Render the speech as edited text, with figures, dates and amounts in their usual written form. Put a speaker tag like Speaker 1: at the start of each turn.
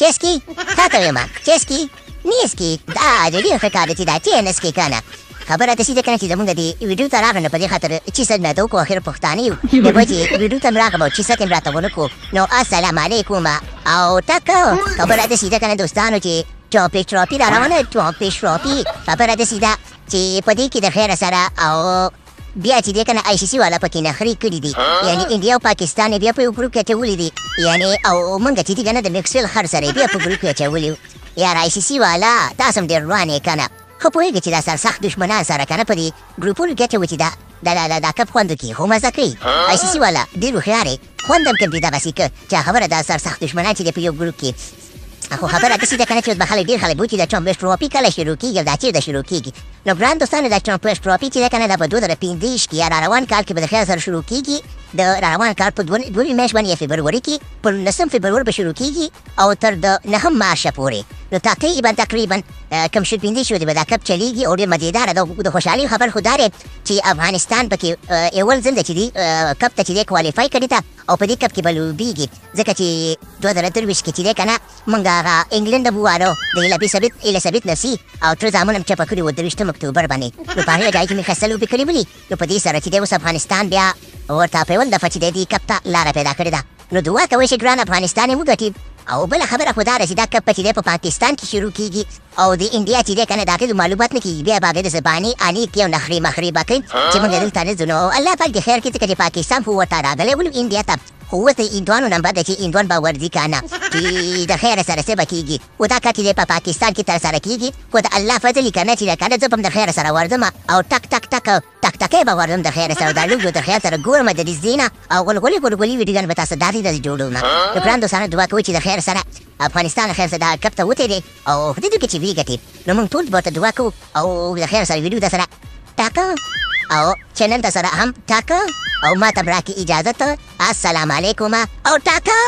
Speaker 1: چای څکې؟ تا ته وایم، چای څکې؟ نه څکې؟ دا د ډېر ښه کار دی چې دا چای نه څکې. که نه خبره داسې ده که نه چې زمونږ دې ویډیو ته راغله، نو په دې خاطر چې څه راته وکړو، اخر پښتانه یو، بیا به چې ویډیو ته راغلم او چې څه یې راته ونه کړو. نو السلام علیکم او ټک. خبره داسې ده که نه دوستانو چې ټاپي ټراپي را روانه، ټاپي شراپي. خبره داسې ده چې په دې کې د خیره سره او بیا چې دی که نه آی سي سي والا پکې نخرې کړي دي، یعنې انډیا او پاکستان یې بیا په یو ګروپ کې اچولي دي، یعنې او موږ چې دي که نه د میکسویل خر سره یې بیا په ګروپ کې اچولي. یار آی سي سي والا تاسو هم ډېر روان یې که نه، ښه پوهېږي چې دا سرسخت دښمنان سره که نه په دې ګروپونو کې اچوي چې دا دا دا دا کپ خوند وکړي، خو مزه کوي. آی سي سي والا ډېر هوښیار یې، خوند هم کوم دي دغسې که چې خبره دا سرسخت دښمنان چې دی په یو ګروپ کې. خو خبره داسې ده که نه چې اوس به خلک ډېر خلک بوتي دا چمپیونز ټرافي کله شروع کېږي او دا چېرته شروع کېږي. نو ګران دوستانو، دا چمپیونز ټرافي چې ده که نه دا په 2025 کې یا را روان کال کې به د خیر سره شروع کېږي. د را روان کال په دوه میاشت باندې فبروري کې په 19 فبروري به شروع کېږي او تر د 9 مارچ پورې، نو تقریبا کم شل 25 ورځې به دا کپ چلېږي او ډېر مزېداره ده. د خوشحالۍ خبر خو دا دی چې افغانستان پکې اول ځل دی چې دي کپ ته چې دی qualify کړې ده او په دې کپ کې به لوبېږي، ځکه چې 2023 کې چې دی که نه موږ هغه انګلند ووالو د الیزابت نسي او تر زامن هم چپه کړي وو 23 اکتوبر باندې، نو په هغې ځای کې مې ښایسته لوبې کړې ولي. نو په دې سره چې دی اوس افغانستان بیا ورته په اول دفعه چې دی دې کپ ته لاره پیدا کړې ده. نو دعا کوئ چې ګران افغانستان یې وګټي. او بله خبره خو دا ده چې دا کپ چې دی په پاکستان کې شروع کېږي او د انډیا چې دی که نه د هغې معلومات نه کېږي، بیا به هغې د زبانې انې کې او نخرې مخرې به کوي چې موږ دلته نه ځو. نو الله پاک دې خیر کړي، ځکه چې پاکستان خو ورته راغلی ولو انډیا ته، خو اوس د هندوانو نمبر دی چې هندوان به ورځي که نه چې د خیره سره څه به کېږي. خو دا کار چې دی په پاکستان کې ترسره کېږي، خو د الله فضل یې که نه چې که نه زه به هم د خیره سره ورځم او ټک ټک ټک ټک ټکی به ورځم د خیره سره، دا لوبو د خیر سره ګورم د نږدې نه او غلغلې غلغلې ویډیوګانې به تاسو داسې داسې جوړوم. نو ګران دوستانو دعا کوئ چې د خیر سره افغانستان خیر سره دا کپ ته وتې دی او خدای دې وکړي چې ویې ګټي. نو موږ ټول به ورته دعا کوو او د خیر سره ویډیو در سره ټاکه او چینل ته سره هم ټاکه او ما ته راکړي اجازت. السلام علیکم او ټاکه.